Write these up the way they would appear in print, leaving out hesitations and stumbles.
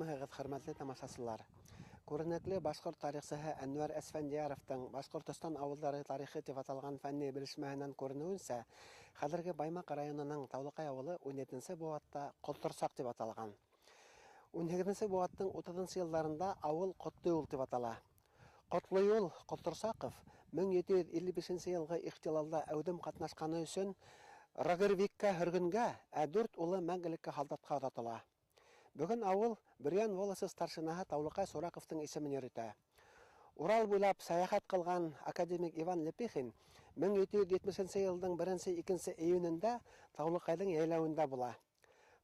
Һаумыһығыҙ, хөрмәтле тамашасылар! Күренекле башҡорт тарихсыһы Әнүәр Әсфәндиәровтың Башҡортостан ауылдары тарихы тип аталған фәнни белешмәһенән күренеүенсә, хәҙерге Баймаҡ районының Таулыҡай ауылы 17-нсе быуатта Ҡоторсаҡ тип аталған. 18-нсе быуаттың 30-нсы йылдарында ауыл Ҡотлоюл тип атала. Ҡотлоюл Ҡоторсаҡов 1755 йылғы ихтилалда әүҙем ҡатнашҡаны өсөн Рогервикка һөргөнгә, ә дүрт улы мәңгелеккә һалдатҡа оҙатыла. Бөгөн ауыл Бөрйән волосы старшинаһы Таулыҡай Сураҡовтың исемен йөрөтә. Урал буйлап сәйәхәт ҡылған академик Иван Лепихин 1770 йылдың 1-2 июнендә Таулыҡайҙың йәйләүендә була.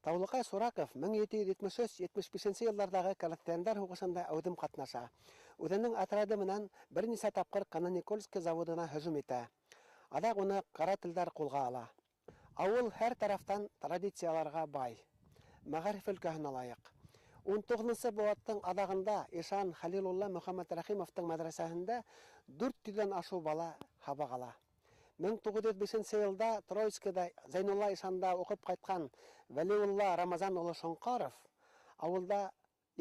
Таулыҡай Сураков 1773-75 йылдарҙағы крәҫтиәндәр һуғышында әүҙем ҡатнаша. Үҙенең отряды менән бер нисә тапҡыр Кананикольский заводына һөжүм итә. Аҙаҡ уны карателдәр ҡулға ала. Ауыл һәр тарафтан традицияларға бай. Мәғариф өлкәһен алайыҡ. 19-нсы быуаттың аҙағында ишан Хәлилулла Мөхәммәтрәхимовтың мәҙрәсәһендә 400-ҙән ашыу бала һабаҡ ала. 1905 йылда Троицкиҙа Зәйнулла ишанда уҡып ҡайтҡан Вәлиулла Рамазан улы Шоңҡаров ауылда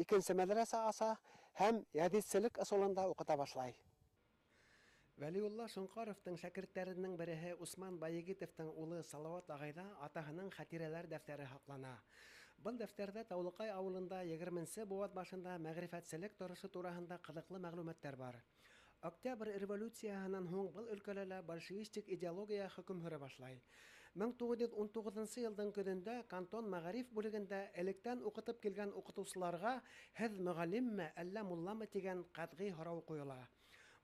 икенсе мәҙрәсә аса һәм йәдидселек ысулында уҡыта башлай. Вәлиулла Шоңҡаровтың шәкерттәренең береһе Усман Байегитовтың улы Салауат ағайҙа атаһының хәтирәләр дәфтәре һаҡлана. Был дәфтәрҙә Таулыҡай ауылында 20-нсе быуат башында мәғрифәтселек торошо тураһында ҡыҙыҡлы мәғлүмәттәр бар. Октябрь революцияһынан һуң был өлкәлә лә большевистик идеология хөкөм һөрә башлай. 1919 йылдың көҙөндә кантон мәғариф бүлегендә электән уҡытып килгән уҡытыусыларға «Һеҙ мөғәллимме, әллә мулламы?» тигән ҡәтғи һорау ҡуйыла.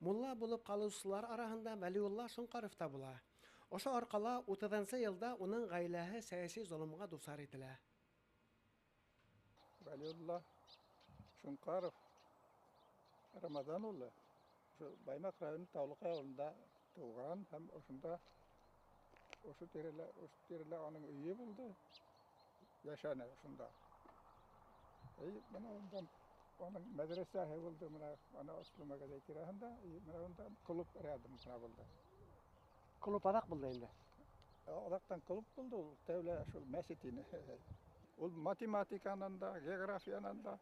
Мулла булып ҡалыусылар араһында Вәлиулла Шоңҡаров та була. Ошо арҡала 30-нсы йылда уның ғаиләһе сәйәси золомға дусар ителә. Вәлиулла Шоңҡаров Рамаҙан улы ошо Баймаҡ районы Таулыҡай ауылында тыуған һәм ошонда ошо тирәлә уның өйө булды, йәшәне ошонда. И бына ундан уның мәҙрәсәһе булды, бына ана Осло мәгәҙәй тирәһендә, и бына унда клуб рядом ғына булды. Клуб аҙаҡ булды инде. Аҙаҡтан клуб булды, ул тәүлә шул мәсет ине. Ул математиканан да, географиянан да,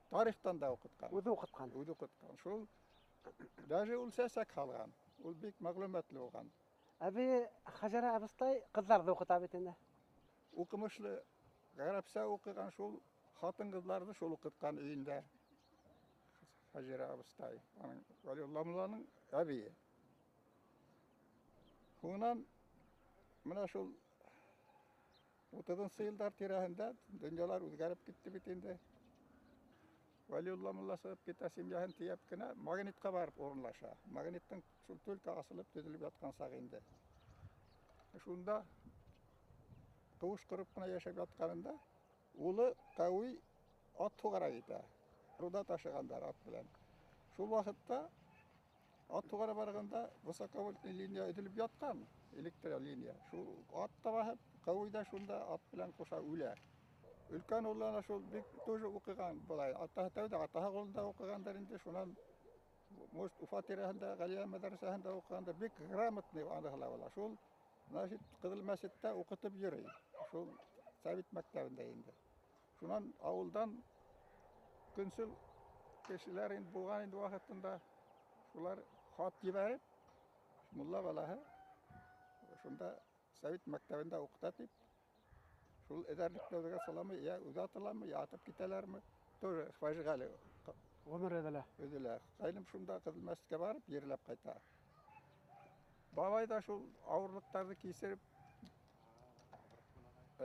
тарихтан да уҡытҡан. Үҙе уҡытҡан. Үҙе уҡытҡан. Шул даже ул сәсәк һалған. Ул бик мәғлүмәтле булған. Әбей Хәжәрә абыстай ҡыҙҙарҙы уҡыта бит инде. Уҡымышлы, ғәрәпсә уҡыған шул ҡатын-ҡыҙҙарҙы шул уҡытҡан өйөндә. Хәжәрә абыстай. Аның Вәлиулла мулланың әбейе. Һуңынан бына шул 30-нсы йылдар тирәһендә донъялар үҙгәреп китте бит инде. Вәлиулла мулла сығып китә, семьяһын тейәп кенә Магнитҡа барып урынлаша. Магниттың шул только асылып төҙөлөп ятҡан сағы инде. Шунда ҡыуыш ҡороп ҡына йәшәп ятҡанында улы Ҡәүи ат һуғара китә. Руда ташығандар ат белән. Шул ваҡытта ат һуғара барғанда высоковольтный линия өҙөлөп ятҡан, электролиния. Шул ат та баҫып, Ҡәүи ҙә шунда ат белән ҡуша үлә. Өлкән улы ана шул бик тоже уҡыған былай. Атаһы тәүҙә атаһы ҡулында уҡығандар инде, шунан, может, Уфа тирәһендә Ғәлиә мәҙрәсәһендә уҡығандар, бик грамотный аныһы ла була. Шул, значит, Ҡыҙыл мәсеттә уҡытып йөрөй. Шул совет мәктәбендә инде. Шунан ауылдан көнсөл кешеләр инде булған инде ваҡытында, шулар хат ебәреп, мулла балаһы шунда совет мәктәбендә уҡыта тип, шул эҙәрлекләүгә саламы, йә үҙе атыламы, йә атып китәләрме, тоже фажиғәле. Ғүмер өҙөлә. Өҙөлә. Ҡайным шунда Ҡыҙыл мәсеткә барып ерләп ҡайта. Бабай ҙа шул ауырлыҡтарҙы кисереп,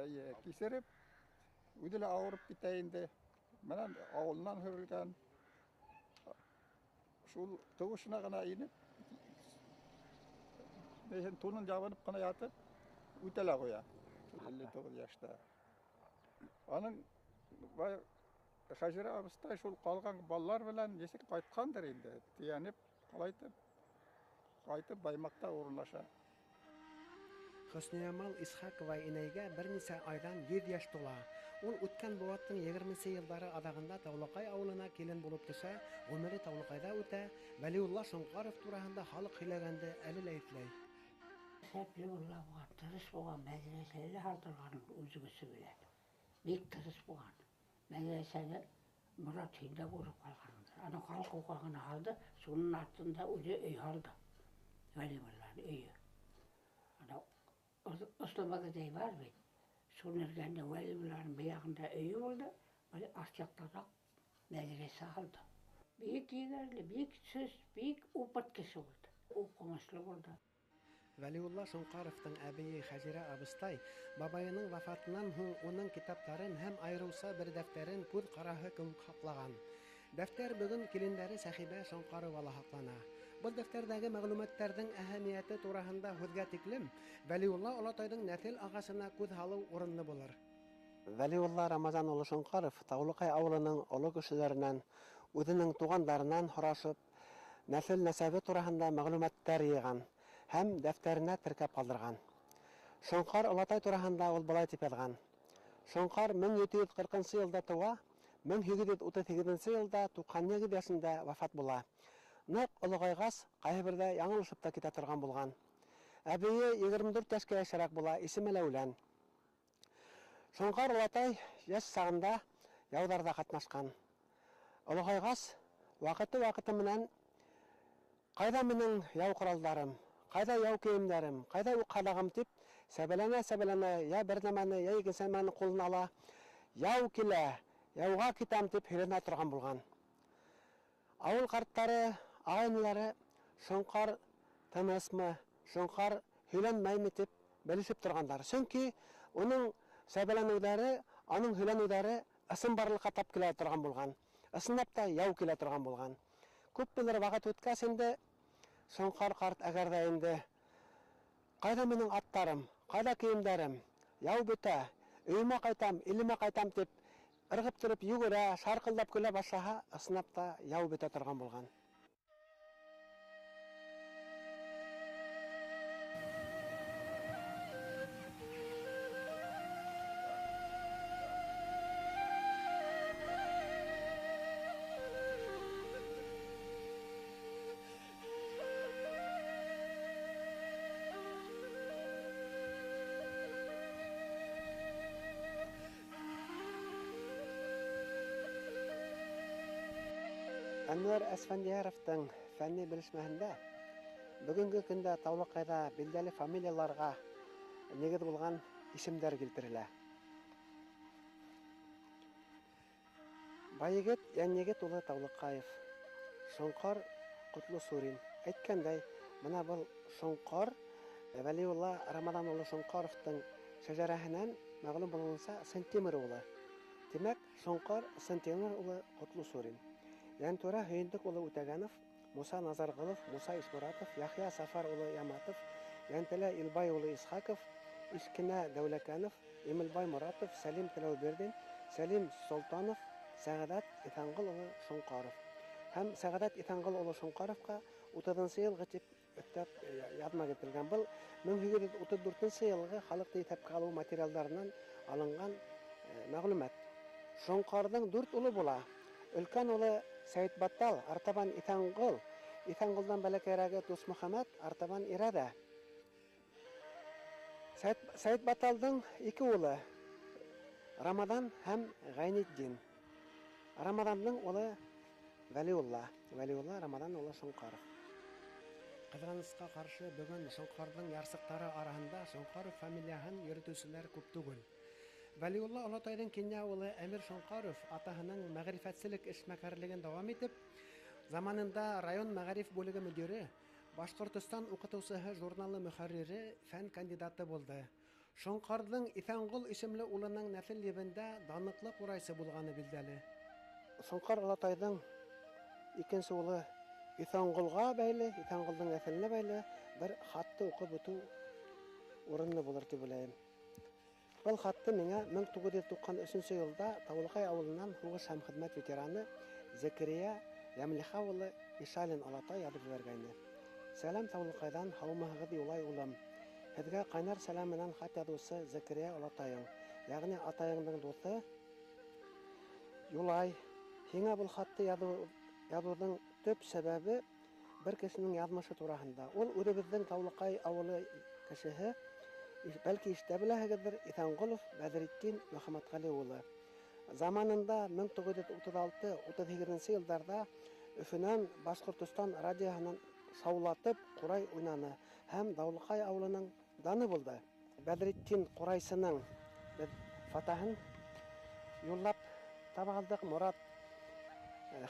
эйе, кисереп, үҙе лә ауырып китә инде. Менән ауылынан һөрөлгән. Шул ҡыуышына ғына инеп, нейһен тунын ябынып ҡына ятып, үтә лә ҡуя. 59 йәштә. Аның бай Хәжәрә абыстай шул ҡалған балалар белән нисек ҡайтҡандыр инде, тейәнеп, ҡалайтып, ҡайтып Баймаҡта урынлаша. Хөсниямал Исхакова инәйгә бер нисә айҙан 100 йәш тула. Ул үткән быуаттың 20-нсе йылдары аҙағында Таулыҡай ауылына килен булып төшә, ғүмере Таулыҡайҙа үтә, Вәлиулла Шоңҡаров тураһында халыҡ һөйләгәнде әле лә иҫләй. Шәпле мулла булған, тырыш булған, мәҙрәсәне лә һалдырған үҙ көсө белән. Бик тырыш булған. Мәҙрәсәне Морат, һин дә күреп ҡалғанһыңдыр. Ана ҡалҡыуға ғына һалды, шуның артында үҙе өй һалды. Вәлиулланың өйө. Ана осло мәгәҙәй бар бит. Шуның эргәһендә Вәлиулланың быяғында өйө булды, был арт яҡтараҡ мәҙрәсә һалды. Бик егәрле, бик сөс, бик опыт кеше булды. Уҡымышлы булды. Вәлиулла Шоңҡаровтың әбейе Хәжирә абыстай бабайының вафатынан һуң уның китаптарын һәм айырыуса бер дәфтәрен күҙ ҡараһы кеүек һаҡлаған. Дәфтәр бөгөн килендәре Сәхибә Шоңҡаровала һаҡлана. Был дәфтәрҙәге мәғлүмәттәрҙең әһәмиәте тураһында һүҙгә тиклем Вәлиулла олатайҙың нәҫел ағасына күҙ һалыу урынлы булыр. Вәлиулла Рамазан улы Шоңҡаров Таулыҡай ауылының оло кешеләренән, үҙенең туғандарынан һорашып, нәҫел нәсәбе тураһында мәғлүмәттәр йыйған һәм дәфтәренә теркәп ҡалдырған. Шоңҡар олатай тураһында ул былай тип яҙған: Шоңҡар 1740 йылда тыуа, 1838 йылда 97 йәшендә вафат була. Ныҡ олоғайғас, ҡайһы берҙә яңылышып та китә торған булған. Әбейе 24 йәшкә йәшерәк була, исеме Ләүлән. Шоңҡар олатай йәш сағында яуҙарҙа ҡатнашҡан. Олоғайғас, ваҡыты-ваҡыты менән ҡайҙа минең яу ҡоралдарым, ҡайҙа яу кейемдәрем, ҡайҙа уҡ һаҙағым тип сәбәләнә-сәбәләнә йә бер нәмәне, йә икенсе нәмәне ҡулына ала, яу килә, яуға китәм тип һөйләнә торған булған. Ауыл ҡарттары, ағай-энеләре Шоңҡар тынысмы, Шоңҡар һөйләнмәйме тип белешеп торғандар. Сөнки уның сәбәләнеүҙәре, аның һөйләнеүҙәре ысынбарлыҡҡа тап килә торған булған. Ысынлап та яу килә торған булған. Күпмелер ваҡыт үткәс инде Шоңҡар ҡарт әгәр ҙә инде ҡайҙа минең аттарым, ҡайҙа кейемдәрем, яу бөтә, өйөмә ҡайтам, илемә ҡайтам тип ырғып тороп йүгерә, шарҡылдап көлә башлаһа, ысынлап та яу бөтә торған булған. Әнүәр Әсфәндиәровтың фәнни белешмәһендә бөгөнгө көндә Таулыҡайҙа билдәле фамилияларға нигеҙ булған исемдәр килтерелә. Байегет Йәнйегет улы Таулыҡаев, Шоңҡар Ҡотлосурин. Әйткәндәй, бына был Шоңҡар Вәлиулла Рамаҙан улы Шоңҡаровтың шәжәрәһенән мәғлүм булыуынса Сентимер улы. Тимәк, Шоңҡар Сентимер улы Ҡотлосурин. Йәнтүрә Һөйөндөк улы Үтәгәнов, Муса Назарғолов, Муса Ишморатов, Яхъя Сафар улы Яматов, Йәнтәлә Илбай улы Исхаков, Ишкенә Дәүләкәнов, Емелбай Моратов, Сәлим Теләүбирҙин, Сәлим Солтанов, Сәғәҙәт Иҫәнғол улы Шоңҡаров. Һәм Сәғәҙәт Иҫәнғол улы Шоңҡаровҡа 30 йылғы тип өҫтәп яҙма килтергән. Был 1834 йылғы халыҡты иҫәпкә алыу материалдарынан алынған мәғлүмәт. Шоңҡарҙың 4 улы була. Өлкән улы Сәйетбаттал, артабан Иҫәнғол, Иҫәнғолдан бәләкәйерәге Дусмөхәмәт, артабан Ирәҙә. Сәйетбатталдың 2 улы Рамаҙан һәм Ғәйнетдин. Рамаҙандың улы Вәлиулла, Вәлиулла Рамаҙан улы Шоңҡаров. Ҡыҙғанысҡа ҡаршы бөгөн Шоңҡарҙың ярсыҡтары араһында Шоңҡаров фамилияһын йөрөтөүселәр күп түгел. Вәлиулла олатайҙың кинйә улы Әмир Шоңҡаров атаһының мәғрифәтселек эшмәкәрлеген дауам итеп, заманында район мәғариф бүлеге мөдире, Башҡортостан уҡытыусыһы журналы мөхәррире, фән кандидаты булды. Шоңҡарҙың Иҫәнғол исемле улының нәҫел ебендә данлыҡлы ҡурайсы булғаны билдәле. Шоңҡар олатайҙың икенсе улы Иҫәнғолға бәйле, Иҫәнғолдоң нәҫеленә бәйле бер хатты уҡып үтеү урынлы булыр тип уйлайым. Был хатты миңә 1993 йылда Таулыҡай ауылынан һуғыш һәм хеҙмәт ветераны Зәкирия Йәмлиха улы Ишалин олатай яҙып ебәргәйне. Сәләм Таулыҡайҙан, һаумыһығыҙ, Юлай улым. Һеҙгә ҡайнар сәләм менән хат яҙыусы Зәкирия олатайың, йәғни атайыңдың дуҫы Юлай. Һиңә был хатты яҙыуҙың төп сәбәбе бер кешенең яҙмышы тураһында. Ул үҙебеҙҙең Таулыҡай ауылы кешеһе, бәлки ишетә беләһегеҙҙер, Иҫәнғолов Бәҙретдин Мөхәммәтғәли улы. Заманында 1936-38 йылдарҙа Өфөнән Башҡортостан радиоһынан шаулатып ҡурай уйнаны һәм Даулыҡай ауылының даны булды. Бәҙретдин ҡурайсының беҙ фотоһын юллап таба алдыҡ. Морат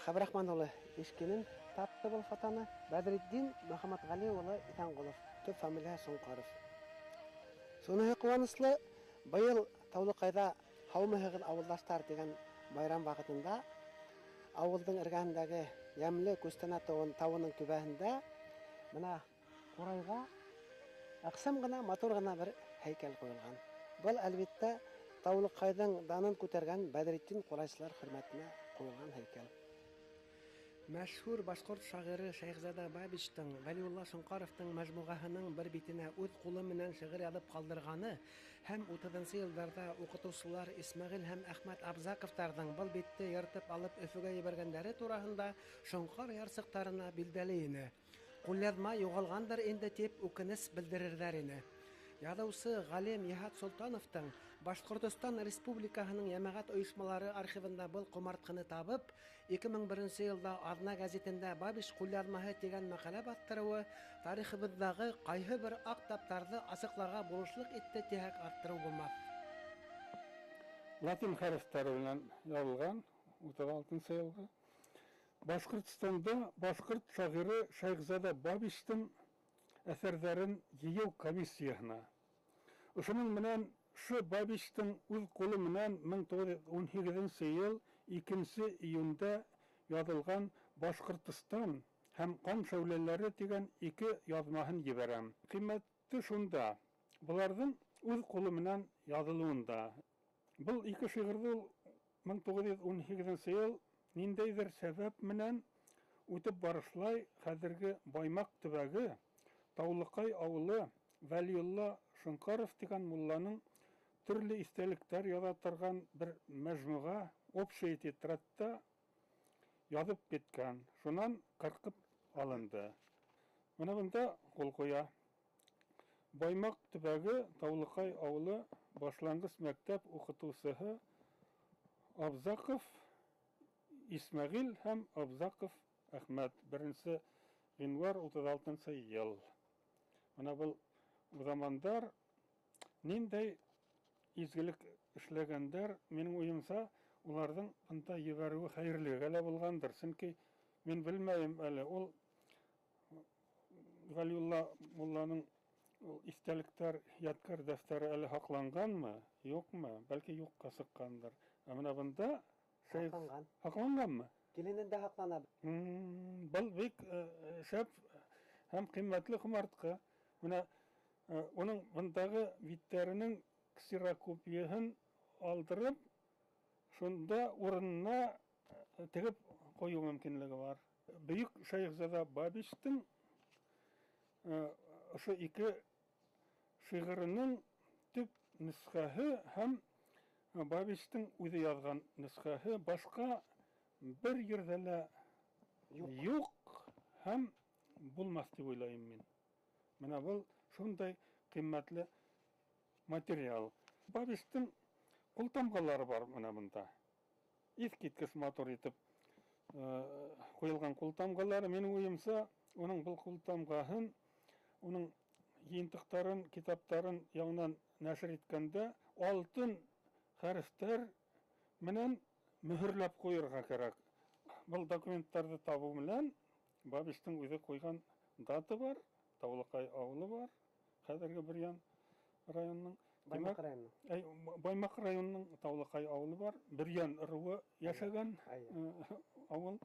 Хәбрахман улы Ишкинин тапты был фотоны. Бәҙретдин Мөхәммәтғәли улы Иҫәнғолов, төп фамилияһы Шоңҡаров. Шуныһы ҡыуаныслы, быйыл Таулыҡайҙа «Һаумыһығыҙ, ауылдаштар» тигән байрам ваҡытында ауылдың эргәһендәге йәмле Күстәнә тауының түбәһендә бына ҡурайға ыҡсам ғына, матур ғына бер һәйкәл ҡуйылған. Был, әлбиттә, Таулыҡайҙың данын күтәргән Бәҙретдин ҡурайсылар хөрмәтенә ҡуйылған һәйкәл. Мәшһүр башҡорт шағиры Шәйехзада Бабичтың Вәлиулла Шоңҡаровтың мәжмүғәһенең бер битенә үҙ ҡулы менән шиғыр яҙып ҡалдырғаны һәм 30 йылдарҙа уҡытыусылар Исмәғил һәм Әхмәт Абзаковтарҙың был битте йыртып алып Өфөгә ебәргәндәре тураһында Шоңҡар ярсыҡтарына билдәле ине. Ҡулъяҙма юғалғандыр инде тип үкенес белдерерҙәр ине. Яҙыусы ғалим Йыһат Солтановтың Башҡортостан Республикаһының йәмәғәт ойошмалары архивында был ҡомартҡыны табып, 2001 йылда Аҙна гәзитендә «Бабич ҡулъяҙмаһы» тигән мәҡәлә баҫтырыуы тарихыбыҙҙағы ҡайһы бер аҡ таптарҙы асыҡларға булышлыҡ итте тиһәк арттырыу булмаҫ. Латин хәрефтәре менән яҙылған 36 йылғы Башҡортостанда башҡорт шағиры Шәйехзада Бабичтың әҫәрҙәрен йыйыу комиссияһына. Ошоноң менән шы Бабичтың үҙ ҡулы менән 1918 йыл 2 июндә яҙылған Башҡортостан һәм ҡан шәүләләре тигән ике яҙмаһын ебәрәм. Ҡиммәте шунда, быларҙың үҙ ҡулы менән яҙылыуында. Был ике шиғырҙы ул 1918 йыл ниндәйҙер сәбәп менән үтеп барышлай хәҙерге Баймаҡ төбәге Таулыҡай ауылы Вәлиулла Шоңҡаров тигән мулланың төрлө иҫтәлектәр яҙа торған бер мәжмүғә, общий тетрадта яҙып киткән. Шунан ҡырҡып алынды. Бына бында ҡул ҡуя. Баймаҡ төбәге Таулыҡай ауылы башланғыс мәктәп уҡытыусыһы Абзаков Исмәғил һәм Абзаков Әхмәт. 1 ғинвар 36 йыл. Бына был уҙамандар ниндәй изгелек эшләгәндәр, минең уйымса, уларҙың бында ебәреүе хәйерлегә лә булғандыр. Сөнки мин белмәйем әле, ул Ғәлиулла мулланың ул иҫтәлектәр, ядкәр дәфтәре әле һаҡланғанмы, юҡмы? Бәлки юҡҡа сыҡҡандыр. Ә бына бында Һаҡланған. Һаҡланғанмы? Киленендә һаҡлана. Был бик шәп һәм ҡиммәтле ҡомартҡы. Бына уның бындағы биттәренең ксерокопияһын алдырып, шунда урынына тегеп ҡуйыу мөмкинлеге бар. Бөйөк Шәйехзада Бабичтың ошо ике шиғырының төп нөсхәһе һәм Бабичтың үҙе яҙған нөсхәһе башҡа бер ерҙә лә юҡ һәм булмаҫ тип уйлайым мин. Бына был шундай ҡиммәтле материал. Бабичтың ҡултамғалары бар бына бында. Иҫ киткес матур итеп ҡуйылған ҡултамғалары. Минең уйымса, уның был ҡултамғаһын, уның йыйынтыҡтарын, китаптарын яңынан нәшер иткәндә алтын хәрефтәр менән мөһөрләп ҡуйырға кәрәк. Был документтарҙы табыу менән Бабичтың үҙе ҡуйған дата бар, Таулыҡай ауылы бар, хәҙерге Бөрйән районының. Баймаҡ районының. Әй, Баймаҡ районының Таулыҡай ауылы бар, Бөрйән ырыуы йәшәгән ауыл.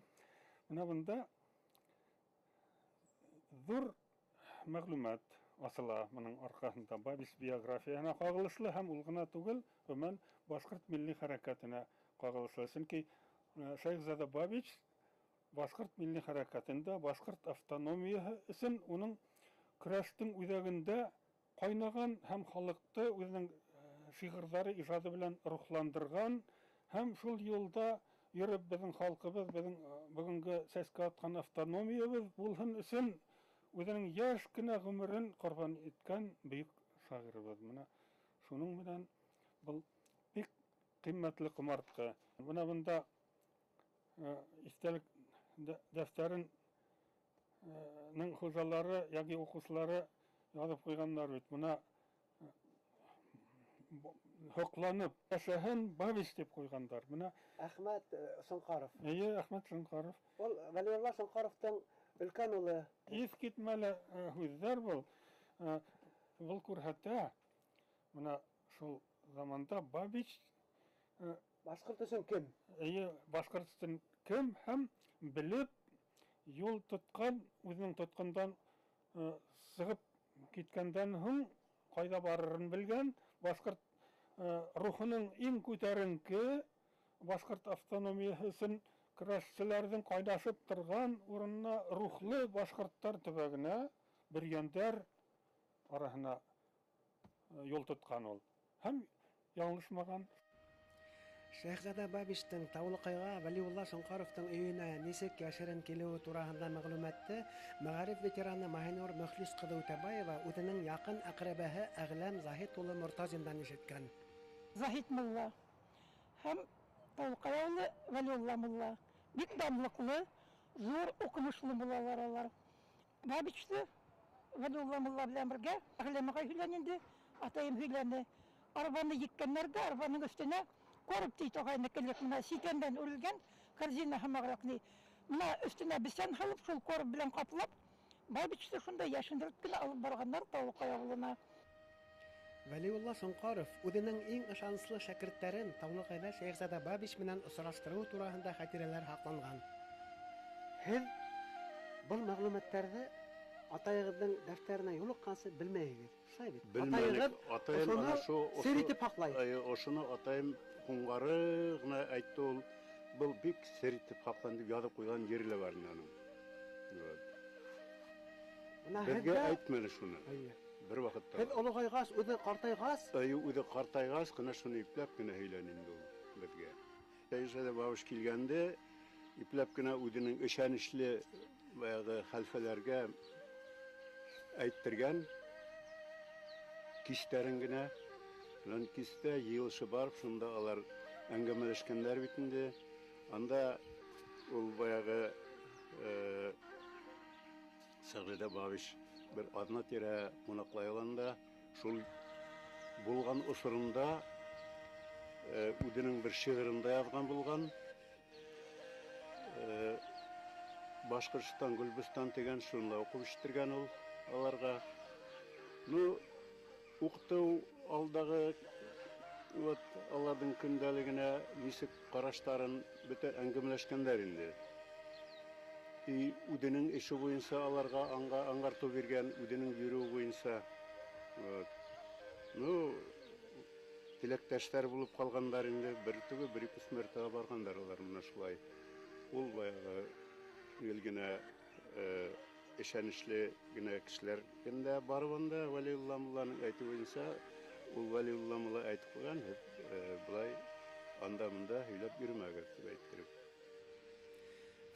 Бына бында ҙур мәғлүмәт асыла бының арҡаһында. Бабич биографияһына ҡағылышлы һәм ул ғына түгел, ғөмүмән башҡорт милли хәрәкәтенә ҡағылышлы. Сөнки Шәйехзада Бабич башҡорт милли хәрәкәтендә башҡорт автономияһы өсөн уның көрәштең үҙәгендә ҡайнаған һәм халыҡты үҙенең шиғырҙары, ижады белән рухландырған һәм шул юлда йөрөп беҙҙең халҡыбыҙ, беҙҙең бөгөнгө сәскә атҡан автономиябыҙ булһын өсөн үҙенең йәш кенә ғүмерен ҡорбан иткән бөйөк шағирыбыҙ. Бына шуның менән был бик ҡиммәтле ҡомартҡы. Бына бында иҫтәлек дәфтәрен ның хужалары йәки уҡыусылары яҙып ҡуйғандар бит. Бына һоҡланып йәшәһен Бабич тип ҡуйғандар. Бына Әхмәт Шоңҡаров. Эйе, Әхмәт Шоңҡаров. Ул Вәлиулла Шоңҡаровтың өлкән улы. Иҫ китмәле һүҙҙәр был. Был күрһәтә, бына шул заманда Бабич башҡорт өсөн кем? Эйе, башҡорт өсөн кем һәм белеп юл тотҡан, үҙенең тотҡондан сығып киткәндән һуң ҡайҙа барырын белгән, башҡорт рухының иң күтәренке башҡорт автономияһы өсөн көрәшселәрҙең ҡайнашып торған урынына рухлы башҡорттар төбәгенә бөрйәндәр араһына юл тотҡан ул. Һәм яңылышмаған. Шәйехзада Бабичтың Таулыҡайға Вәлиулла Шоңҡаровтың өйөнә нисек йәшерен килеүе тураһында мәғлүмәтте мәғариф ветераны Маһинур Мөхлис ҡыҙы Үтәбаева үҙенең яҡын әҡрәбәһе Әғләм Заһит улы Мортазиндан ишеткән. Заһит мулла һәм Таулыҡай ауылы Вәлиулла мулла бик данлыҡлы, ҙур уҡымышлы муллалар алар. Бабичты Вәлиулла мулла белән бергә Әғләм ағай һөйләне инде, атайым һөйләне. Арбаны еккәннәр ҙә арбаның өҫтөнә короб тей торғайны элек, бына ситәндән үрелгән корзина һымағыраҡ ни. Бына өҫтөнә бесән һалып, шул короб белән ҡаплап, Бабичты шунда йәшендереп кенә алып барғандар Таулыҡай ауылына. Вәлиулла Шоңҡаров үҙенең иң ышаныслы шәкерттәрен Таулыҡайҙа Шәйехзада Бабич менән осраштырыу тураһында хәтирәләр һаҡланған. Һеҙ был мәғлүмәттәрҙе атайығыҙҙың дәфтәренә юлыҡҡансы белмәйһегеҙ. Шулай бит? Белмәнек. Атайығыҙ Атайым ана ошоно шул, сер ошо итеп һаҡлай. Эйе, ошоно атайым һуңғары ғына әйтте ул. Был бик сер итеп һаҡлан тип яҙып ҡуйған ере лә бар ине аның. Вот. Бына Беҙгә һеҙгә әйтмәне шуны. Эйе. Бер ваҡытта. Һеҙ олоғайғас, үҙе ҡартайғас? Эйе, үҙе ҡартайғас ҡына шуны ипләп кенә һөйләне инде ул беҙгә. Шәйехзада Бабич килгәндә ипләп кенә үҙенең ышаныслы баяғы хәлфәләргә әйттергән кистәрен генә. Унан кистә йыйылышы барып, шунда алар әңгәмәләшкәндәр бит инде. Анда ул баяғы Шәйехзада Бабич бер аҙна тирә ҡунаҡлай алғанда, шул булған осоронда үҙенең бер шиғырында яҙған булған. Башҡортостан Гөлбостан тигән шунда уҡып ишеттергән ул аларға. Ну, уҡытыу алдағы вот аларҙың көндәлегенә нисек ҡараштарын бөтә әңгәмәләшкәндәр инде. И үҙенең эше буйынса аларға аңғартыу биргән, үҙенең йөрөүе буйынса. Вот. Ну, теләктәштәр булып ҡалғандар инде, бер түгел, бер ике мәртәбә барғандар алар менә шулай. Ул баяғы гел генә ышаныслы генә кешеләр генә барып анда Вәлиулла мулланың әйтеүе буйынса, ул Вәлиулла мулла әйтеп ҡуйған, һеҙ былай анда-мында һөйләп йөрөмәгеҙ тип әйттереп.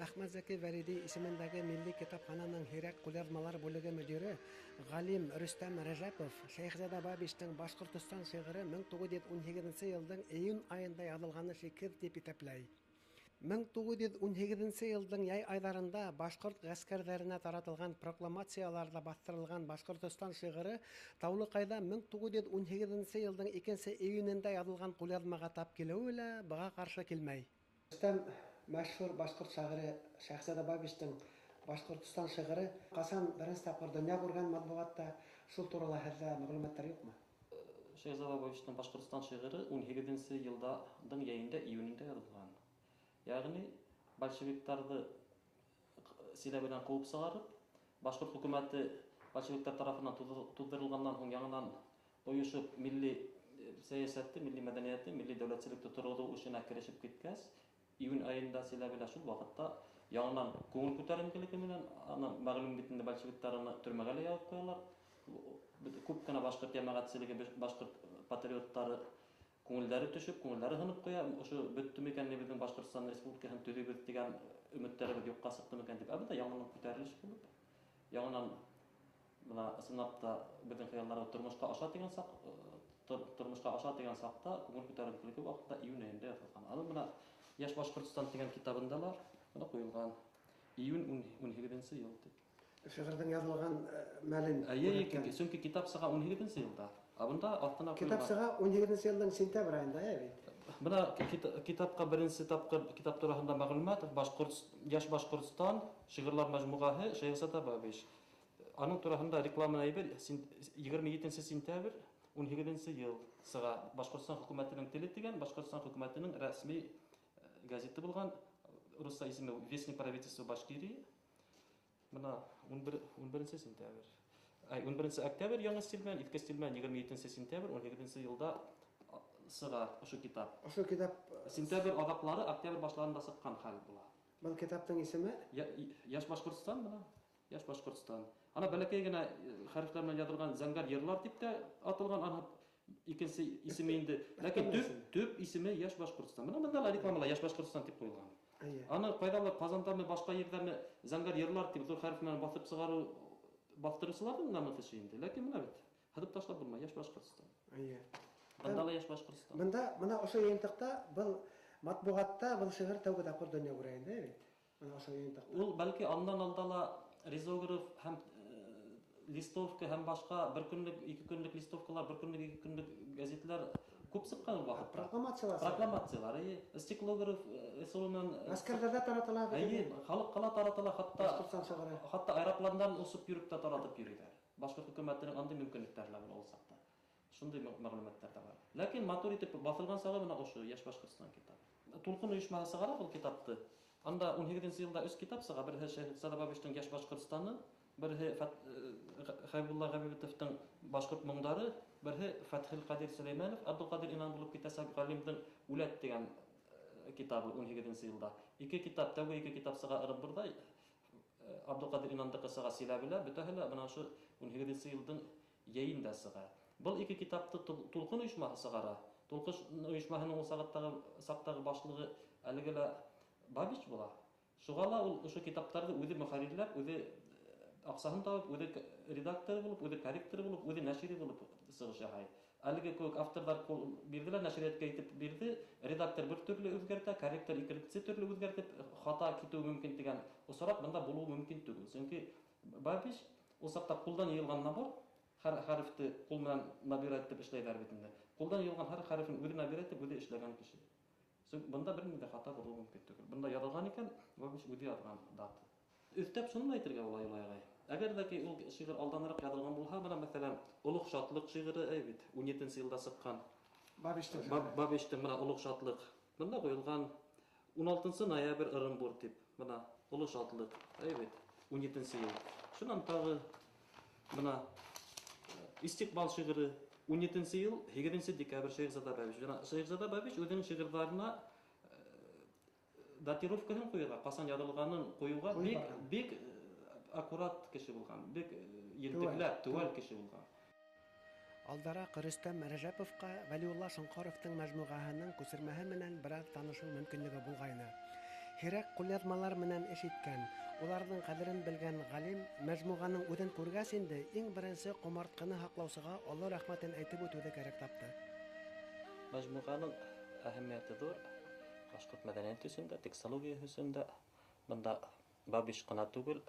Әхмәт Зәки Вәлиди исемендәге Милли китапхананың һирәк ҡулъяҙмалар бүлеге мөдире ғалим Рөстәм Рәжәпов Шәйехзада Бабичтың Башҡортостан шиғыры мең туғыҙ йөҙ ун һигеҙенсе йылдың июнь айында яҙылғаны шикһеҙ тип иҫәпләй. Мең туғыҙ йөҙ ун һигеҙенсе йылдың яй айҙарында башҡорт ғәскәрҙәренә таратылған прокламацияларҙа баҫтырылған Башҡортостан шиғыры Таулыҡайҙа мең туғыҙ йөҙ ун һигеҙенсе йылдың икенсе июнендә яҙылған ҡулъяҙмаға тап килеүе лә быға ҡаршы килмәй. Рөстәм, мәшһүр башҡорт шағиры Шәйехзада Бабичтың Башҡортостан шиғыры ҡасан беренсе тапҡыр донъя күргән матбуғатта, шул турала һеҙҙә мәғлүмәттәр юҡмы? Шәйехзада Бабичтың Башҡортостан шиғыры ун һигеҙенсе йылдың йәйендә, июнендә яҙылған. Йәғни большевиктарҙы Силәбенән ҡыуып сығарып, башҡорт хөкүмәте большевиктар тарафынан туҙҙырылғандан һуң яңынан ойошоп милли сәйәсәтте, милли мәҙәниәтте, милли дәүләтселекте торғоҙоу эшенә керешеп киткәс, июнь айында Силәбелә шул ваҡытта яңынан күңел күтәренкелеге менән, аны мәғлүм бит инде большевиктар аны төрмәгә лә ябып ҡуялар. Күп кенә башҡорт йәмәғәтселеге, башҡорт патриоттары күңелдәре төшөп, күңелдәре һынып ҡуя. Ошо бөттө микән ни беҙҙең Башҡортостан Республикаһын төҙөйбөҙ тигән өмөттәребеҙ юҡҡа сыҡты микән тип, әлбиттә, яңынан күтәрелеш булып, яңынан бына ысынлап та беҙҙең хыялдарыбыҙ тормошҡа аша тигән саҡ, тормошҡа аша тигән саҡта күңел күтәренкелеге ваҡытта июнь айында яҙылған. Аны бына Йәш Башҡортостан тигән китабында ла бына ҡуйылған. Июнь 18-нсе йыл тип. Шиғырҙың яҙылған мәлен Әйе, күрһәткән. Сөнки китап сыға 18-нсе йылда. Ә бында аҫтына Китап ҡуйылған. сыға 17-нсе йылдың сентябрь айында, ә бит? Бына китапҡа беренсе тапҡыр китап тураһында мәғлүмәт Йәш Башҡортостан шиғырлар мәжмүғәһе Шәйехзада Бабич. Аның тураһында реклама әйбер 27 сентябрь 18-нсе йыл сыға. Башҡортостан хөкүмәтенең теле тигән Башҡортостан хөкүмәтенең рәсми газеты булған, русса исеме Вестник правительства Башкирии. Бына 11 сентябрь. Ай, 11 октябрь яңы стиль менән, иҫке стиль менән 27 сентябрь 17 йылда сыға ошо китап. Ошо китап сентябрь аҙаҡлары, октябрь башларында сыҡҡан хәл була. Был китаптың исеме? Йәш Башҡортостан бына. Йәш Башҡортостан. Ана бәләкәй генә хәрефләр менән яҙылған Зәңгәр йырлар тип тә аталған, ана икенсе исеме инде. Ләкин төп исеме Йәш Башҡортостан. Бына бында ла рекламала Йәш Башҡортостан тип ҡуйылған. Аны ҡайҙалыр Ҡазандамы, башҡа ерҙәме Зәңгәр йырлар тип ҙур хәреф менән баҫып сығарыу баҫтырыусыларҙың намыҫ эше инде. Ләкин бына бит һыҙып ташлап булмай Йәш Башҡортостан. Бында ла Йәш Башҡортостан. Бында бына ошо йыйынтыҡта был матбуғатта был шиғыр тәүге тапҡыр донъя күрә инде бит. Бына ошо йыйынтыҡта. Ул бәлки андан алда ла ризограф һәм листовка һәм башҡа бер көнлөк, ике көнлөк листовкалар, бер көнлөк, ике көнлөк гәзитләр күп сыҡҡан ул ваҡытта. Прокламациялар. Прокламациялар, эйе. Стеклограф ысулы менән Ғәскәрҙәрҙә таратыла бит Эйе, инде. халыҡҡа ла таратыла, Башҡортостан шиғыры. хатта аэропландан осоп йөрөп тә таратып йөрөйҙәр. Башҡорт хөкүмәтенең андай мөмкинлектәре лә була ул саҡта. Шундай мәғлүмәттәр ҙә бар. Ләкин матур итеп баҫылған сағы бына ошо Йәш Башҡортостан китабы. Тулҡын ойошмаһы сығара был китапты. Анда 18-нсе йылда 3 китап сыға. Береһе Шәйехзада Бабичтың Йәш Башҡортостаны, береһе Хәбибулла Ғәбитовтың Башҡорт моңдары, береһе Фәтхел Ҡадир Сөләймәнов, Абдулҡадир Инан булып китәсәк ғалимдың Үләт тигән китабы 18-нсе йылда. Ике китап, тәүге ике китап сыға Ырымбурҙа, Абдулҡадир Инандыҡы сыға Силәбелә, бөтәһе лә бына ошо 18-нсе йылдың йәйендә сыға. Был ике китапты Тулҡын ойошмаһы сығара. Тулҡын ойошмаһының ул саҡтағы башлығы әлеге лә Бабич була. Шуға ла ул ошо китаптарҙы үҙе мөхәррирләп, үҙе аҡсаһын табып, үҙе редакторы булып, үҙе корректоры булып, үҙе нәшире булып сығыш яһай. Әлеге кеүек авторҙар ҡул бирҙе лә, нәшриәткә итеп бирҙе, редактор бер төрлө үҙгәртә, корректор икенсе төрлө үҙгәртеп, хата китеүе мөмкин тигән осраҡ бында булыуы мөмкин түгел. Сөнки Бабич ул саҡта ҡулдан йыйылған набор, һәр хәрефте ҡул менән набирать итеп эшләйҙәр бит инде. Ҡулдан йыйылған һәр хәрефен үҙе набирать итеп, үҙе эшләгән кеше. Сөнки бында бер ниндәй хата булыуы мөмкин түгел. Бында яҙылған икән, Бабич үҙе яҙған дата. Өҫтәп шуны ла әйтергә була, Юлай ағай. Әгәр ҙә ки ул шиғыр алданыраҡ яҙылған булһа, бына мәҫәлән, Олоҡ шатлыҡ шиғыры, әй бит, 17-нсе йылда сыҡҡан. Бабичтың шиғыры. Бабичтың бына Олоҡ шатлыҡ. Бында ҡуйылған 16 ноябрь Ырымбур тип, бына Олоҡ шатлыҡ, әй бит, 17-нсе йыл. Шунан тағы бына Истиҡбал шиғыры 17-нсе йыл, 8 декабрь Шәйехзада Бабич. Бына Шәйехзада Бабич үҙенең шиғырҙарына датировкаһын ҡуйырға, ҡасан яҙылғанын ҡуйыуға Ҡуйып барған. бик аккурат кеше булған, бик ентекләп, теүәл кеше булған. Алдараҡ Рөстәм Рәжәповҡа Вәлиулла Шоңҡаровтың мәжмүғәһенең күсермәһе менән бер аҙ танышыу мөмкинлеге булғайны. Һирәк ҡулъяҙмалар менән эш иткән, уларҙың ҡәҙерен белгән ғалим мәжмүғәнең үҙен күргәс инде иң беренсе ҡомартҡыны һаҡлаусыға оло рәхмәтен әйтеп үтеүҙе кәрәк тапты. Мәжмүғәнең әһәмиәте ҙур. Башҡорт мәҙәниәте өсөн дә, текстология өсөн дә. Бында Бабич ҡына түгел,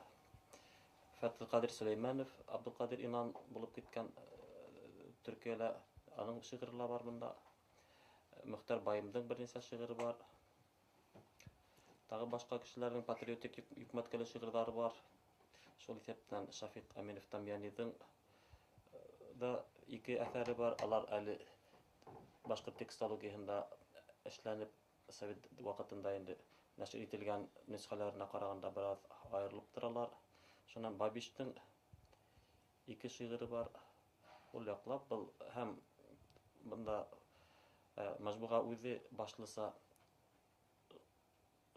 Фәтхелҡадир Сөләймәнов, Абдулҡадир Инан булып киткән Төркиәлә аның шиғыры ла бар бында. Мөхтәр Байымдың бер нисә шиғыры бар. Тағы башҡа кешеләрҙең патриотик йөкмәткеле шиғырҙары бар. Шул иҫәптән Шафиҡ Әминев Тамъяниҙың да ике әҫәре бар. Алар әле башҡорт текстологияһында эшләнеп, совет ваҡытында инде нәшер ителгән нөсхәләренә ҡарағанда бер аҙ айырылып торалар. Шунан Бабичтың ике шиғыры бар. Ул яҡлап был һәм бында мәжмүғә үҙе башлыса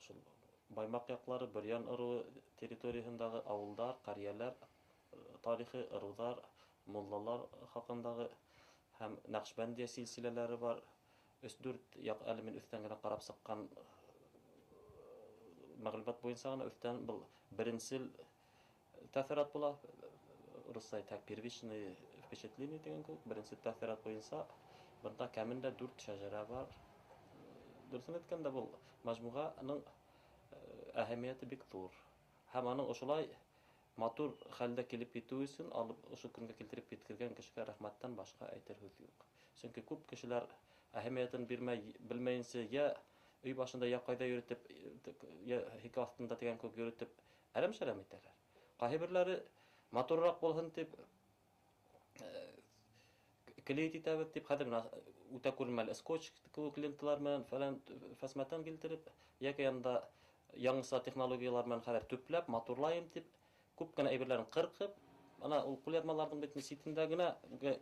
шул Баймаҡ яҡлары, Бөрйән ырыуы территорияһындағы ауылдар, ҡәриәләр тарихы, ырыуҙар, муллалар хаҡындағы һәм Нәҡшбәндиә силсиләләре бар. Өс-дүрт яҡ әле мин өҫтән генә ҡарап сыҡҡан мәғлүмәт буйынса ғына өҫтән был беренсел тәьҫорат була. Русса әйтһәк, первичный впечатление тигән кеүек, беренсе тәьҫорат буйынса бында кәмендә 4 шәжәрә бар. Дөрөҫөн әйткәндә, был мәжмуғаның әһәмиәте бик ҙур. Һәм аның ошолай матур хәлдә килеп етеү өсөн алып ошо көнгә килтереп еткергән кешегә рәхмәттән башҡа әйтер һүҙ юҡ. Сөнки күп кешеләр әһәмиәтен бирмәй, белмәйенсә, йә өй башында, йә ҡайҙа йөрөтөп, йә һике аҫтында тигән кеүек йөрөтөп, әрәм-шәрәм итәләр. Ҡайһы берҙәре матурыраҡ булһын тип, клеить итәбеҙ тип, хәҙер бына үтә күренмәле скотч кеүек ленталар менән фәлән фәсмәтән килтереп, йәки янында яңыса технологиялар менән хәҙер төпләп, матурлайым тип, күп кенә әйберҙәрен ҡырҡып, ана ул ҡулъяҙмаларҙың бит ситендә генә,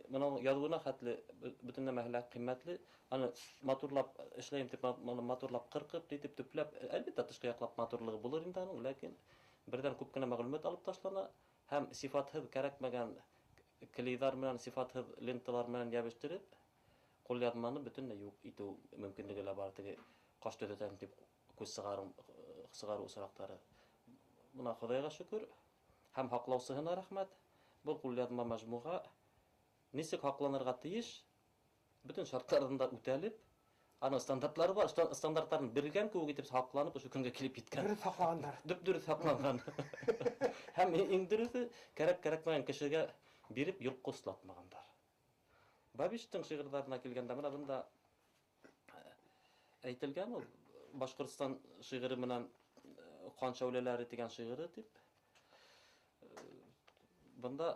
бына яҙыуына хәтле бөтөн нәмәһе лә ҡиммәтле, аны матурлап эшләйем тип, матурлап ҡырҡып, итеп төпләп, әлбиттә, тышҡы яҡлап матурлығы булыр инде аның, ләкин берҙән күп кенә мәғлүмәт алып ташлана һәм сифатһыҙ кәрәкмәгән клейҙар менән, сифатһыҙ ленталар менән йәбештереп, ҡулъяҙманы бөтөнләй юҡ итеү мөмкинлеге лә бар, теге ҡаш төҙәтәм тип күҙ сығарыу осраҡтары. Бына Хоҙайға шөкөр һәм һаҡлаусыһына рәхмәт. Был ҡулъяҙма мәжмуға нисек һаҡланырға тейеш, бөтөн шарттарын да үтәлеп, аның стандартлары бар, стандарттарын биргән кеүек итеп һаҡланып, ошо көнгә килеп еткән. Дөрөҫ һаҡлағандар. Дөп-дөрөҫ һаҡланған. Һәм иң дөрөҫө, кәрәк-кәрәкмәгән кешегә биреп йолҡо ослатмағандар. Бабичтың шиғырҙарына килгәндә, бына бында әйтелгән ул Башҡортостан шиғыры менән Ҡан шәүләләре тигән шиғыры тип. Бында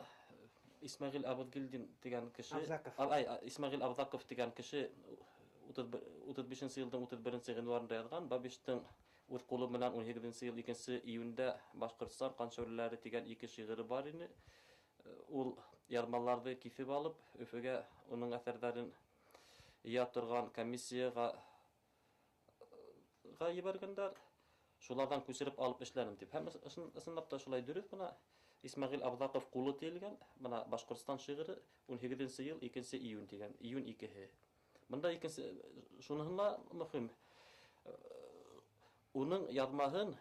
Исмәғил Абыҙгилдин тигән кеше, Абзаков. Ай, Исмәғил Абзаков тигән кеше 35 йылдың 31 ғинуарында яҙған Бабичтың үҙ ҡулы менән 18 йыл 2 июндә Башҡортостан ҡан шәүләләре тигән ике шиғыры бар ине. Ул яҙмаларҙы киҫеп алып, Өфөгә уның әҫәрҙәрен йыя торған комиссияға ебәргәндәр. Шуларҙан күсереп алып эшләнем тип. Һәм ысынлап та шулай дөрөҫ, бына Исмәғил Абҙаҡов ҡулы тейелгән, бына Башҡортостан шиғыры 18 йыл 2 июнь тигән, июнь 2-һе. Бында икенсе, шуныһы ла мөһим. Уның яҙмаһын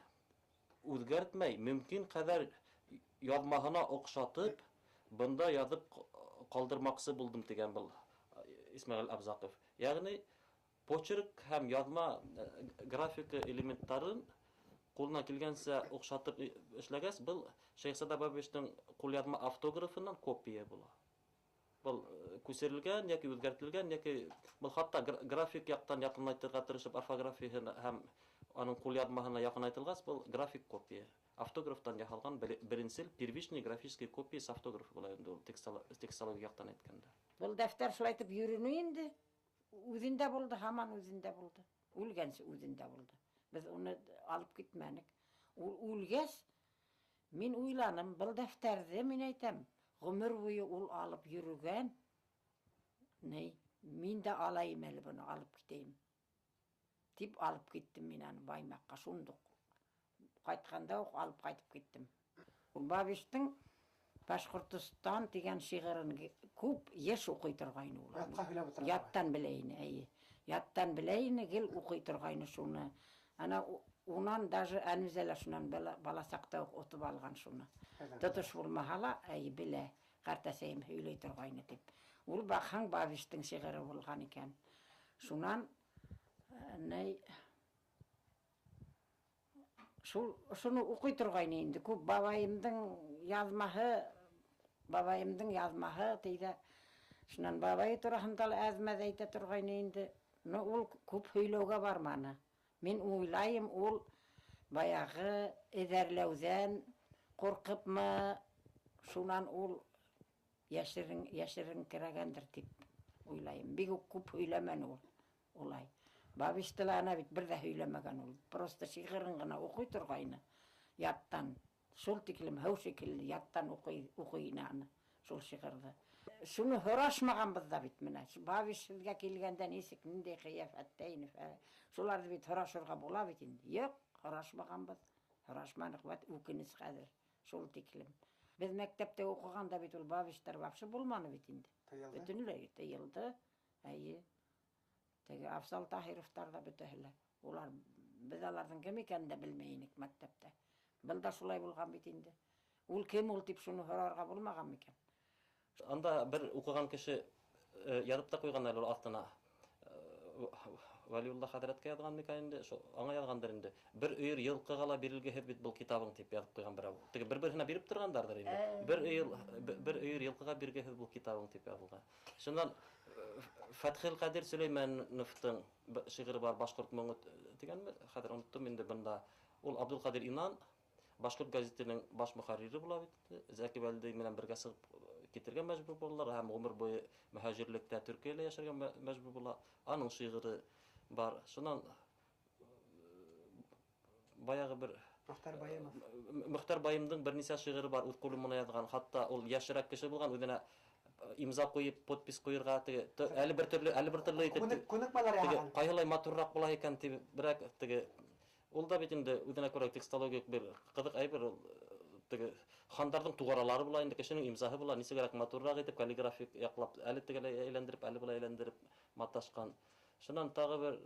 үҙгәртмәй, мөмкин ҡәҙәр яҙмаһына оҡшатып, бында яҙып ҡалдырмаҡсы булдым тигән был Исмәғил Абзаҡов. Йәғни почерк һәм яҙма графика элементтарын ҡулынан килгәнсә оҡшатып эшләгәс, был Шәйехзада Бабичтың ҡулъяҙма автографынан копия була. Был күсерелгән йәки үҙгәртелгән, йәки был хатта график яҡтан яҡынайтырға тырышып орфографияһына һәм аның ҡулъяҙмаһына яҡынайтылғас, был график копия. Автографтан яһалған беренсел первичный графический копия с автографы була инде ул текстология яҡтан әйткәндә. Был дәфтәр шулай итеп йөрөнө инде. Үҙендә булды, һаман үҙендә булды. Үлгәнсе үҙендә булды. Беҙ уны алып китмәнек. Ул үлгәс, мин уйланым, был дәфтәрҙе мин әйтәм, ғүмер буйы ул алып йөрөгән. Ни, мин дә алайым әле быны, алып китәйем. Тип алып киттем мин аны Баймаҡҡа шундуҡ. Ҡайтҡанда уҡ алып ҡайтып киттем. Ул Бабичтың Башҡортостан тигән шиғырын күп йыш уҡый торғайны ул. Ятҡа һөйләп ултыра. Яттан белә ине, эйе. Яттан белә ине, гел уҡый торғайны шуны. Ана унан даже Әнүзә лә шунан бала саҡта уҡ отоп алған шуны. Әҙәм. Тотош булмаһа ла, әй, белә, ҡартәсәйем һөйләй торғайны тип. Ул баҡһаң Бабичтың шиғыры булған икән. Шунан, ней, шул, шуны уҡый торғайны инде. Күп бабайымдың яҙмаһы, бабайымдың яҙмаһы тейҙә. Шунан бабайы тураһында ла әҙ-мәҙ әйтә торғайны инде. Но ул күп һөйләүгә барманы. Мин уйлайым, ул баяғы эҙәрләүҙән ҡурҡыпмы, шунан ул йәшереңкерәгәндер тип уйлайым. Бик үк күп һөйләмәне ул улай. Бабичты ла ана бит бер ҙә һөйләмәгән ул. Просто шиғырын ғына уҡый торғайны яттан. Шул тиклем һыу шикелле яттан уҡый ине аны, шул шиғырҙы. Шуны һорашмағанбыҙ ҙа бит менә. Бабич һеҙгә килгәндә нисек, ниндәй ҡиәфәттә ине, шуларҙы бит һорашырға була бит инде. Юҡ, һорашмағанбыҙ. Һорашманыҡ, вәт үкенес хәҙер шул тиклем. Беҙ мәктәптә уҡығанда бит ул Бабичтар вообще булманы бит инде. Тыйылды. Бөтөнләй тыйылды. Эйе. Теге Афзал Таһировтар ҙа бөтәһе лә. Улар, беҙ аларҙың кем икәнен дә белмәй инек мәктәптә. Был да шулай булған бит инде. Ул кем ул тип шуны һорарға булмаған микән? Анда бер уҡыған кеше яҙып та ҡуйған әле ул аҫтына. Вәлиулла хәҙрәткә яҙған микән инде, шул аңа яҙғандыр инде. Бер өйөр йылҡыға ла бирелгеһеҙ бит был китабың тип яҙып ҡуйған берәү. Теге бер-береһенә биреп торғандарҙыр инде. Бер өйөр йылҡыға биргеһеҙ был китабың тип яҙылған. Шунан Фәтхел Ҡадир Сөләймәновтың шиғыры бар, Башҡорт моңо тигәнме? Хәҙер оноттом инде бында. Ул Абдулҡадир Инан Башҡорт гәзитенең баш мөхәррире була бит. Зәки Вәлидей менән бергә сығып китергә мәжбүр булалар һәм ғүмер буйы мөһаҗирлектә Төркиәлә йәшәргә мәжбүр була. Аның шиғыры бар. Шунан баяғы бер Мөхтәр Байымов. Мөхтәр Байымдың бер нисә шиғыры бар, үҙ ҡулы менән яҙған. Хатта ул йәшерәк кеше булған, үҙенә имза ҡуйып, подпись ҡуйырға теге әле бер төрлө итеп Күнекмәләр теге яһаған. Ҡайһылай матурыраҡ була икән тип, берәк теге ул да бит инде үҙенә күрә текстологик бер ҡыҙыҡ әйбер ул, теге хандарҙың туғаралары була инде, кешенең имзаһы була, нисегерәк матурыраҡ итеп каллиграфик яҡлап, әле тегеләй әйләндереп, әле былай әйләндереп маташҡан. Шунан тағы бер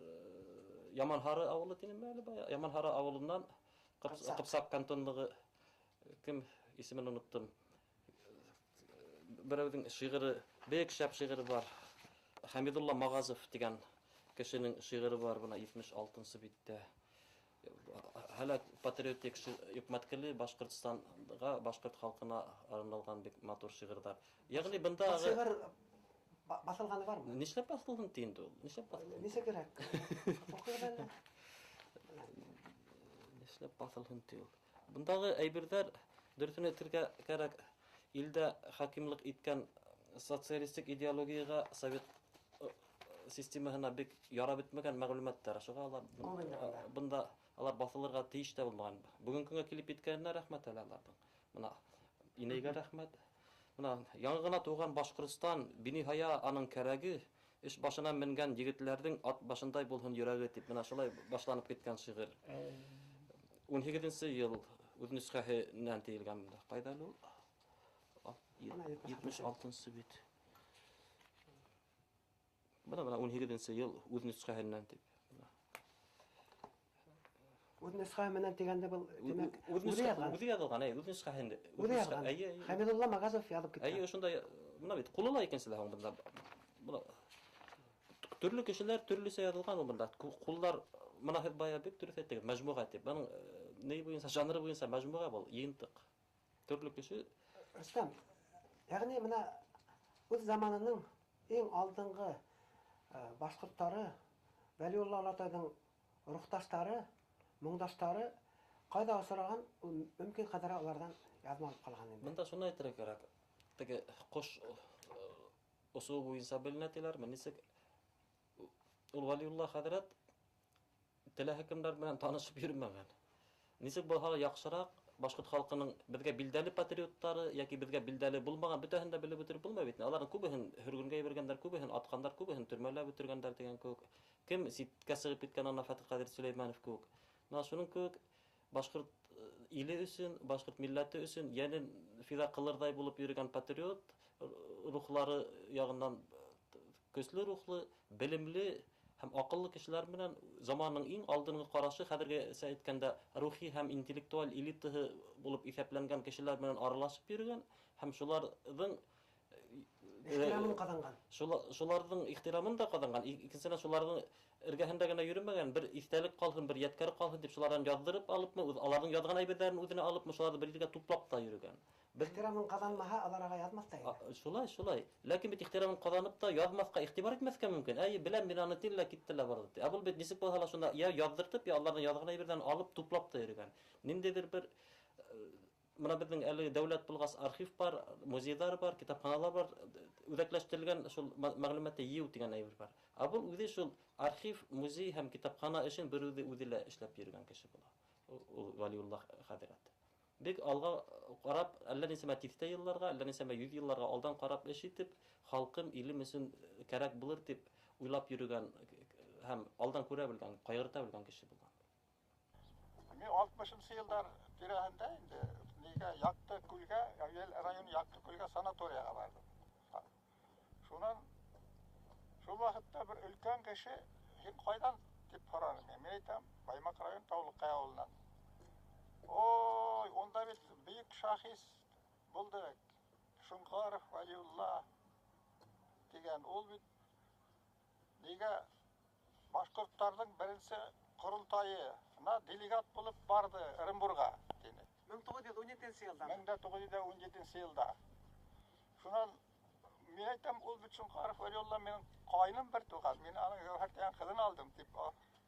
Яманһары ауылы тинеме әле бая? Яманһары ауылынан Ҡыпсаҡ. Ҡыпсаҡ кантонлығы, кем, исемен оноттом. Берәүҙең шиғыры, бик шәп шиғыры бар. Хәмидулла Мағазов тигән кешенең шиғыры бар, бына 76-нсы биттә. Һәләк патриотик йөкмәткеле Башҡортостанға, башҡорт халҡына арналған бик матур шиғырҙар. Йәғни бында Был шиғыр баҫылғаны бармы? Нишләп баҫылһын ти инде ул? Нишләп баҫылһын? Нисә кәрәк? Уҡығыҙ әле. Нишләп баҫылһын ти ул? Бындағы әйберҙәр, дөрөҫөн әйтергә кәрәк, илдә хакимлыҡ иткән социалистик идеологияға, совет системаһына бик ярап бөтмәгән мәғлүмәттәр. Шуға алар Күп инде бында. Бында алар баҫылырға тейеш тә булмаған. Бөгөн көнгә килеп еткәненә рәхмәт әле аларҙың. Бына инәйгә рәхмәт. Бына яңы ғына тыуған Башҡортостан биниһая аның кәрәге, эш башына менгән егетләрҙең ат башындай булһын йөрәге тип бына шулай башланып киткән шиғыр. 18-нсе йыл үҙ нөсхәһенән тейелгән бында. Ҡайҙа әле ул? Бына 76-нсы бит. Бына 18-нсе йыл үҙ нөсхәһенән тип. Үҙ нөсхәһе менән тигәндә был, тимәк, Үҙ үҙе яҙған. Үҙе яҙылған, әй, үҙ нөсхәһендә. Үҙе яҙған. Әйе, әйе. Хәмидулла Магазов яҙып киткән. Әйе, ошондай, бына бит ҡулы ла икенсе лә һуң бында. Бына төрлө кешеләр төрлөсә яҙылған ул бында. Ҡулдар, бына һеҙ бая бик дөрөҫ әйттегеҙ, мәжмүғә тип. Бының ни буйынса, жанры буйынса мәжмүғә был, йыйынтыҡ. Төрлө кеше. Рөстәм, йәғни бына үҙ заманының иң алдынғы башҡорттары, Вәлиулла олатайҙың рухташтары, моңдаштары ҡайҙа осраған, ул мөмкин ҡәҙәр уларҙан яҙма алып ҡалған инде. Бында шуны әйтергә кәрәк. Теге ҡош осоу буйынса беленә тиләрме? Нисек ул Вәлиулла хәҙрәт теләһә кемдәр менән танышып йөрөмәгән. Нисек булһа ла яҡшыраҡ башҡорт халҡының беҙгә билдәле патриоттары йәки беҙгә билдәле булмаған бөтәһен дә белеп бөтөрөп булмай бит. Аларҙың күбеһен һөргөнгә ебәргәндәр, күбеһен атҡандар, күбеһен төрмәлә бөтөргәндәр тигән кеүек. Кем ситкә сығып киткән, ана Фәтхелҡадир Сөләймәнов кеүек. Мына шуның кеүек башҡорт иле өсөн, башҡорт милләте өсөн йәнен фиҙа ҡылырҙай булып йөрөгән патриот рухлары яғынан көслө рухлы, белемле һәм аҡыллы кешеләр менән заманның иң алдынғы ҡарашы, хәҙергесә әйткәндә, рухи һәм интеллектуаль элитаһы булып иҫәпләнгән кешеләр менән аралашып йөрөгән һәм шуларҙың ихтирамын ҡаҙанған. Шуларҙың ихтирамын да ҡаҙанған. Икенсенән, шуларҙың эргәһендә генә йөрөмәгән, бер иҫтәлек ҡалһын, бер ядкәр ҡалһын тип шуларҙан яҙҙырып алыпмы, аларҙың яҙған әйберҙәрен үҙенә алыпмы, шуларҙы бер ергә туплап та йөрөгән. Беҙ Ихтирамын ҡаҙанмаһа, аларға яҙмаҫ та ине. Шулай, шулай. Ләкин бит ихтирамын ҡаҙанып та яҙмаҫҡа, иғтибар итмәҫкә мөмкин. Әй, беләм мин аны тиҙ лә китте лә барҙы ти. Ә был бит нисек булһа ла шунда я яҙҙыртып, я аларҙың яҙған әйберҙәрен алып туплап та йөрөгән. Ниндәйҙер бер бына беҙҙең әле дәүләт булғас архив бар, музейҙар бар, китапханалар бар, үҙәкләштерелгән шул мәғлүмәтте йыйыу тигән әйбер бар. Ә был үҙе шул архив, музей һәм китапхана эшен бер үҙе үҙе лә эшләп йөрөгән кеше була. Ул Вәлиулла хәҙрәт. Бик алға ҡарап, әллә нисәмә тиҫтә йылларға, әллә нисәмә йөҙ йылларға алдан ҡарап эш итеп, халҡым, илем өсөн кәрәк булыр тип уйлап йөрөгән һәм алдан күрә белгән, ҡайғырта белгән кеше булған. Мин 60-нчы йылдар тирәһендә инде нигә Яҡты Күлгә, Әүйәл районы Яҡты Күлгә санаторияға барҙым. Шунан шул ваҡытта бер өлкән кеше, һин ҡайҙан тип һораны. Мин әйтәм, Баймаҡ районы Таулыҡай ауылынан. Ой, унда бит бөйөк шәхес булды. Шоңҡаров Вәлиулла тигән. Ул бит нигә Башҡорттарҙың беренсе ҡоролтайына делегат булып барҙы Ырымбурға, тине. 1917 йылда. 1917 йылда. Шунан мин әйтәм, ул бит Шоңҡаров Вәлиулла минең ҡайным бер туған, мин аның Гәүһәр тигән ҡыҙын алдым, тип.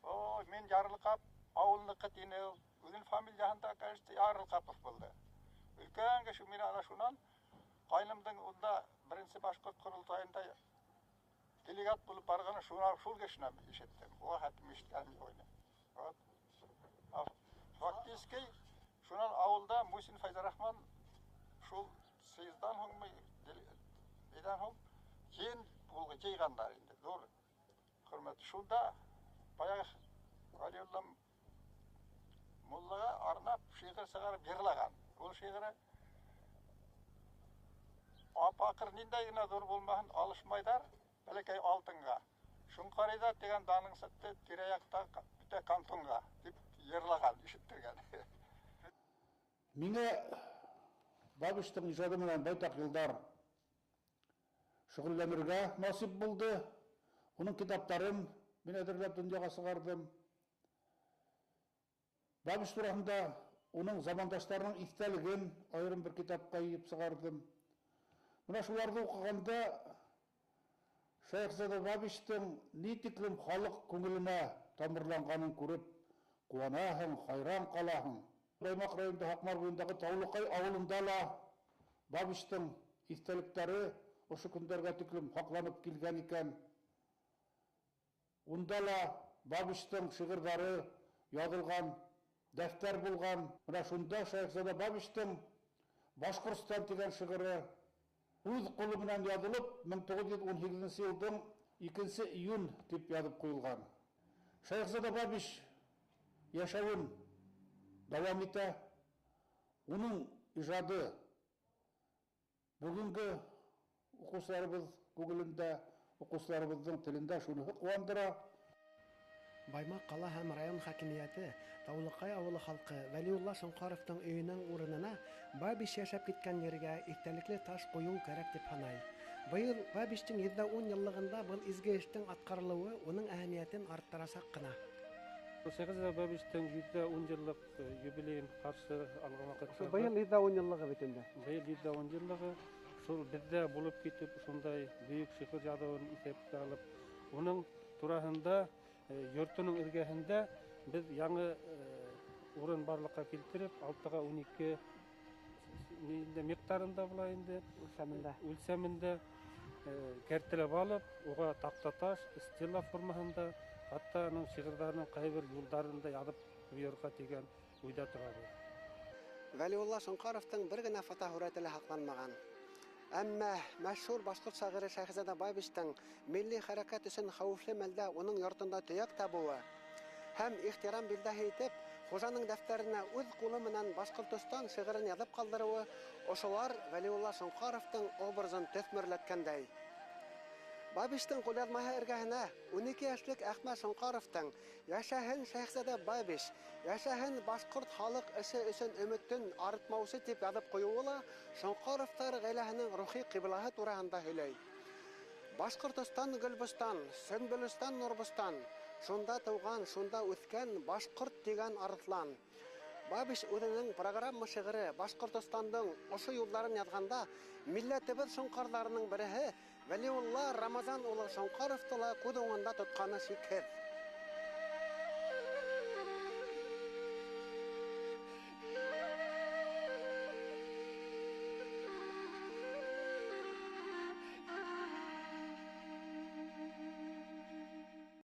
Ой, мин Ярылҡап ауылыныҡы, тине ул. Үҙенең фамилияһында, конечно, Ярылҡапов булды. Өлкән кеше мин ана шунан ҡайнымдың унда беренсе башҡорт ҡоролтайында делегат булып барғаны шуна шул кешенән ишеттем. Уға хәтлем ишеткәнем юҡ ине. Вот. А фактически шунан ауылда Мусин Фәйзрахман шул съездан һуңмы, нидән һуң йыйын булды, йыйғандар инде, ҙур хөрмәт. Шунда баяғы Вәлиулла муллаға арнап шиғыр сығарып йырлаған. Ул шиғыры апаҡыр ниндәй генә ҙур булмаһын алышмайҙар бәләкәй алтынға. Шоңҡарыйҙар тигән даның сыҡты тирә-яҡта бөтә кантонға, тип йырлаған, ишеттергән. Миңә Бабичтың ижады менән байтаҡ йылдар шөғөлләнергә насип булды. Уның китаптарын мин әҙерләп донъяға сығарҙым. Бабич тураһында уның замандаштарының иҫтәлеген айырым бер китапҡа йыйып сығарҙым. Мына шуларҙы уҡығанда Шәйехзада Бабичтың ни тиклем халыҡ күңеленә тамырланғанын күреп ҡыуанаһың, хайран ҡалаһың. Баймаҡ районында Һаҡмар буйындағы Таулыҡай ауылында ла Бабичтың иҫтәлектәре ошо көндәргә тиклем һаҡланып килгән икән. Унда ла Бабичтың шиғырҙары яҙылған, дәфтәр булған. Мына шунда Шәйехзада Бабичтың Башҡортостан тигән шиғыры үҙ ҡулы менән яҙылып, 1918 йылдың 2 июнь тип яҙып ҡуйылған. Шәйехзада Бабич йәшәүен дауам итә. Уның ижады бөгөнгө уҡыусыларыбыҙ күңелендә, уҡыусыларыбыҙҙың телендә шуныһы ҡыуандыра. Баймаҡ ҡала һәм район хакимиәте, Таулыҡай ауылы халҡы Вәлиулла Шоңҡаровтың өйөнөң урынына Бабич йәшәп киткән ергә иҫтәлекле таш ҡуйыу кәрәк тип һанай. Быйыл Бабичтың 110 йыллығында был изге эштең атҡарылыуы уның әһәмиәтен арттырасаҡ ҡына. Шәйехзада Бабичтың 110 йыллыҡ юбилейын ҡаршы алған ваҡытта. Быйыл 110 йыллығы бит инде. Быйыл 110 йыллығы. Шул беҙҙә булып китеп, шундай бөйөк шиғыр яҙыуын иҫәпкә алып, уның тураһында йортоноң эргәһендә беҙ яңы урын барлыҡҡа килтереп, 6-ға 12 миҡтарында була инде, үлсәмендә. Үлсәмендә кәртеләп алып, уға таҡтаташ, стела формаһында, хатта уның шиғырҙарының ҡайбер юлдарын да яҙып ҡуйырға тигән уйҙа торабыҙ. Вәлиулла Шоңҡаровтың бер генә фотоһүрәте лә һаҡланмаған. Әммә мәшһүр башҡорт шағиры Шәйехзада Бабичтың милли хәрәкәт өсөн хәүефле мәлдә уның йортонда төйәк табыуы һәм ихтирам билдәһе итеп хужаның дәфтәренә үҙ ҡулы менән Башҡортостан шиғырын яҙып ҡалдырыуы ошолар Вәлиулла Шоңҡаровтың образын төҫмөрләткәндәй. Бабичтың ҡулъяҙмаһы эргәһенә 12 йәшлек Әхмәт Шоңҡаровтың «Йәшәһен Шәйехзада Бабич, йәшәһен башҡорт халыҡ эше өсөн өмөтөн арытмаусы» тип яҙып ҡуйыуы ла Шоңҡаровтар ғаиләһенең рухи ҡиблаһы тураһында һөйләй. Башҡортостан Гөлбостан, Сөнбөлөстан Нурбостан, шунда тыуған, шунда үҫкән башҡорт тигән арыҫлан. Бабич үҙенең программа шиғыры Башҡортостандың ошо юлдарын яҙғанда милләтебеҙ шоңҡарҙарының береһе Вәлиулла Рамазан улы Шоңҡаровты ла күҙ уңында тотҡаны шикһеҙ.